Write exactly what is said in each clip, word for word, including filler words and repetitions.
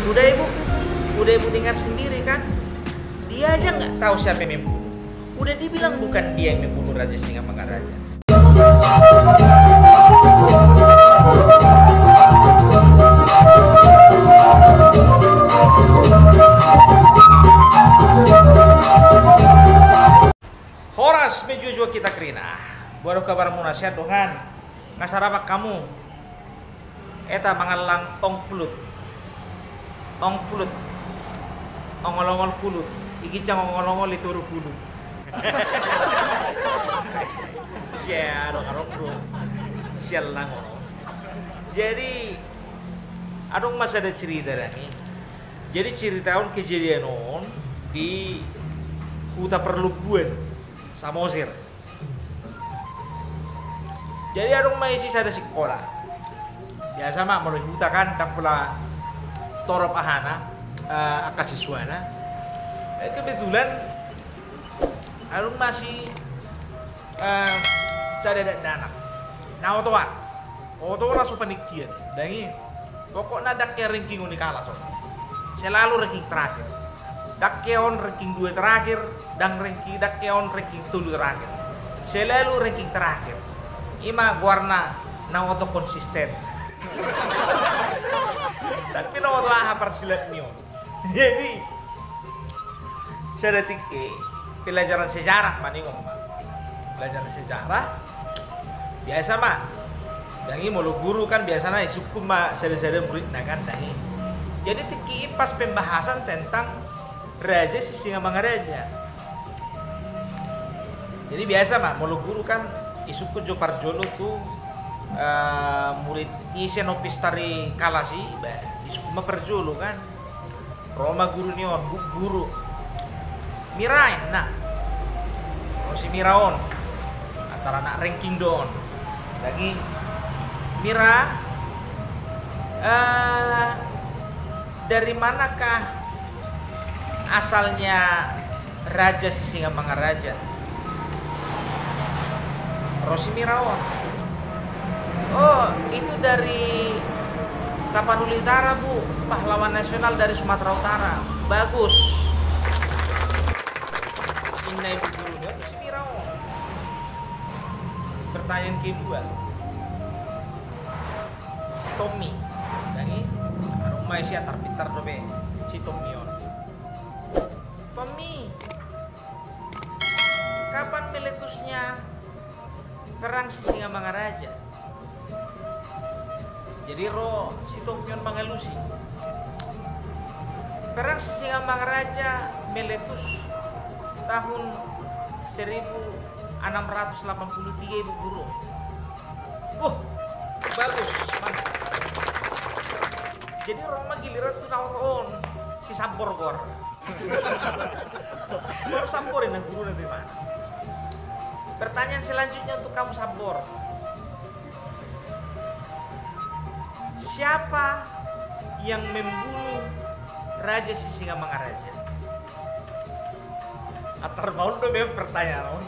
Sudah ibu, udah ibu dengar sendiri kan? Dia aja nggak tahu siapa yang membunuh. Udah dibilang bukan dia yang membunuh Raja Singamangaraja. Horas, mejuah-juah hita kerina. Boha do kabarmuna, sehat do kan? Nga sarapan hamu? Eta mangallang ongplut. Ongplut. Ongol-ongol pulut. I ginjang ongol-ongol, i toru pulut. Sia do karokro. Siallang on. Jadi adong ma sada cerita dang i. Jadi cerita on, kejadian on di huta Parlombuan, Samosir. Jadi adong ma isi sada sikola. Biasa ma molo di huta kan, ndang pola torop ahana, eh, angka siswana. Eh, kebetulan adong ma si, eh, sada dakdanak na otoan. Otoan na so paningkian dang i. Pokokna ndang hea ranking on di kalas on. Selalu ranking terakhir. Ndang hea on ranking dua terakhir, ndang ranking, ndang hea on ranking tolu terakhir. Selalu ranking terakhir. I ma goarna na oto konsisten. Tapi na oto aha parsilat ni on. Jadi sada tingki pelajaran sejarah ma ningon ma. Pelajaran sejarah biasa ma. Dang i molo guru kan biasana isungkun ma sada-sada muridna kan, dang i. Jadi tingki i pas pembahasan tentang Raja Sisingamangaraja. Jadi biasa ma molo guru kan isungkun jo parjolo tu, eh, murid i, sian pistar ni kalas i, bah, isungkun ma parjolo kan. Ro ma guru ni on, "Bu guru, Mira," inna. Ro si Mira on, antara anak ranking do on. Dang i, "Mira, eh, dari manakah asalnya Raja Sisingamangaraja?" Ro si Mira on, "Oh, itu dari Tapanuli Utara, Bu, pahlawan nasional dari Sumatera Utara. Bagus," inna ibu guru ni on tu si Mira on. Pertanyaan kedua, Tommy. Jadi adong ma isi, anak pintar dope si Tommy on. "Tommy, kapan meletusnya perang Sisingamangaraja?" Jadi ro si Tommy on mangalusi, "Perang Sisingamangaraja meletus tahun seribu enam ratus delapan puluh tiga, Ibu Guru." "Wah, bagus, mantap." Jadi ro ma giliran tu na oto on, si Sambor goarna. Baru Sambor inna guruna tu imana. Pertanyaan selanjutnya untuk kamu, Sambor. Siapa yang membunuh Raja Sisingamangaraja? Atar maun do memang pertanyaan on.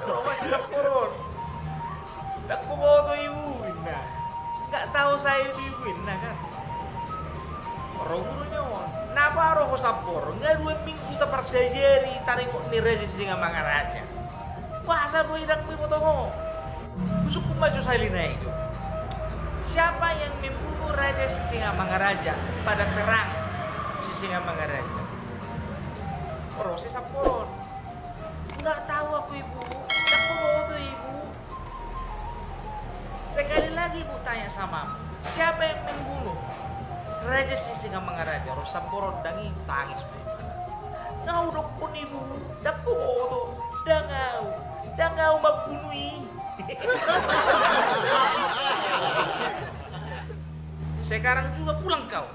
Ro ma si Sambor on. "Ndang huboto, Ibu," inna. "Nggak tahu saya itu, Ibu," inna kan. Ro guru ni on. "Napa ro ho, Sambor? Nga dua minggu taparsajari taringot ni Raja Sisingamangaraja. Boasa boi ndang huboto ho?" Husungkun ma jo sahali nai jo. Siapa yang membunuh Raja Sisingamangaraja pada perang Sisingamangaraja? Ro si Sambor on. "Nggak tahu aku, Ibu. Nggak tahu tuh, Ibu." "Sekali lagi, Bu, tanya sama, siapa yang membunuh Raja Sisingamangaraja?" Ro Sambor on, dang i, tangis. "Nga hudokkon, Ibu, ndang huboto. Ndang au, ndang au mambunuh i." "Sekarang juga pulang kau.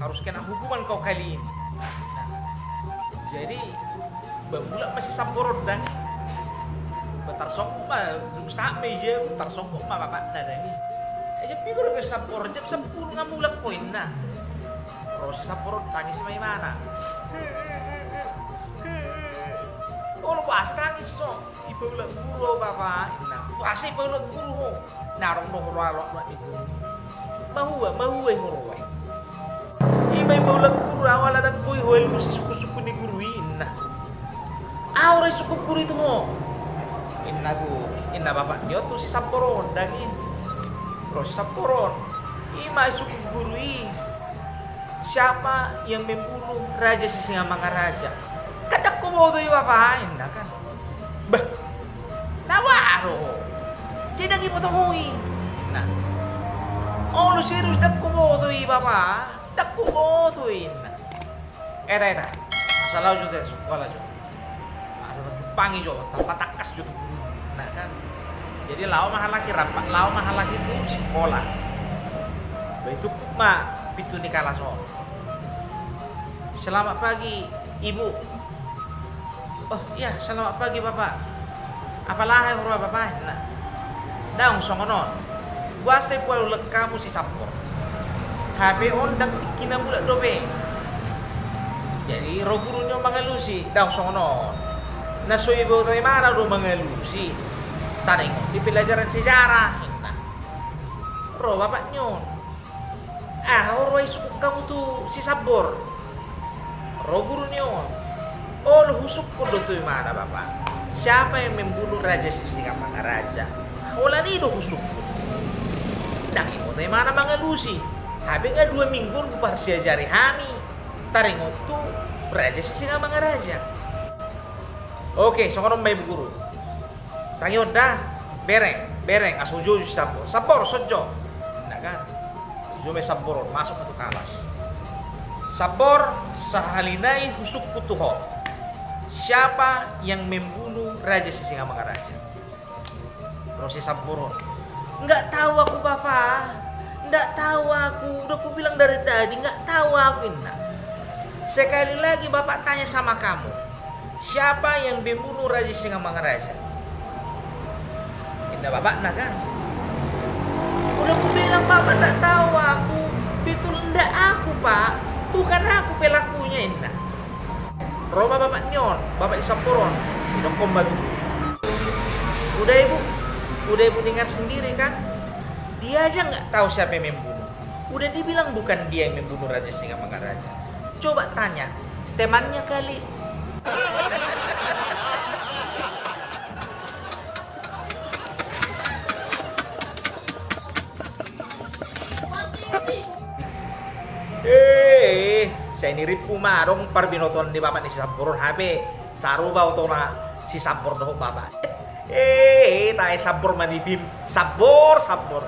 Harus kena hukuman kau kali ini." Nah, jadi bamulak ma si Sambor on, dang i. Tarsonggot ma, dung sahat ma i, tarsonggot ma bapakna, dang i. Ai jam piga dope, Sambor? "Jam sampulu." "Nga mulak ho," inna. Ro si Sambor on, tangis ma imana. "Olo, boasa tangis ho?" "Dipaulak guru au, Bapa," inna. "Boasa dipaulak guru ho?" "Nga adong do ho loak-loak ni guru. Mahua, mahua i ho ro i. Ima i, paulak guru, au ala ndang boi hualusi sungkun-sungkun ni guru i, inna. Au ro i sungkun guru i tu ho, inna tu, inna bapak ni on tu si Sambor on, ndang i. Ro si Sambor on. Ima i sungkun guru i. Siapa yang membunuh Raja Sisingamangaraja? Kan ndang huboto i bapa, inna kan. Bah. Na boha do ho? Jadi ndang iboto ho i, inna. Olo, serius ndang huboto i bapa. Ndang huboto i, inna. Eta, eta. Asa laho jo tu sikola jo. Asa tacumpangi jo, tapatangkas jo tu guru. Nah kan. Jadi laho ma halak i rap-, laho ma halak i tu sikola. Bah, ituktuk ma pintu ni kalas on. Selamat pagi, Ibu. Oh iya, selamat pagi, Bapak. Apala aha huroha, Bapak? Nah. Daong songon on. Boasa i paulak hamu si Sambor? Hape on ndang tingkina mulak dope. Jadi ro guru ni on mangalusi, daong songon on. Na so iboto imana do mangalusi. Taringot di pelajaran sejarah, inna. Ro bapak ni on. Aha huroha i sungkun hamu tu si Sambor? Ro guru ni on. Olo, husungkun do tu imana, Bapak. Siapa yang membunuh Raja Sisingamangaraja? Holan i do husungkun. Ndang iboto imana mangalusi. Hape nga dua minggu on huparsiajari hami taringot tu Raja Sisingamangaraja. Oke, songon on ma, Ibu Guru. Tangihon da, bereng, bereng, asa hujou jo si Sambor. Sambor, son jo. Inna kan. Hujou ma i Sambor on, masuk ma tu kalas. Sambor, sahali nai husungkun tu ho. Siapa yang membunuh Raja Sisingamangaraja? Ro si Sambor on. Nggak tahu aku, Bapak. Nggak tahu aku. Udah kubilang dari tadi, nggak tahu aku, inna. Sekali lagi Bapak tanya sama kamu. Siapa yang membunuh Raja Sisingamangaraja? Inna bapakna kan. Udah kubilang, Bapak ndak tahu aku. Betul ndak aku, Pak. Bukan aku pelakunya, inna. Ro ma bapak ni on, bapak ni Sambor on. Didokkon ma tu. Udah Ibu, udah Ibu dengar sendiri kan. Dia aja nggak tahu siapa yang membunuh. Udah dibilang bukan dia yang membunuh Raja Sisingamangaraja. Coba tanya temannya kali. Eh, sai nirimpu ma adong parbinotoan ni bapak ni si Sambor on, hape sarupa otona si Sambor dohot bapak. Eh, tahe Sambor manipim. Sambor, Sambor.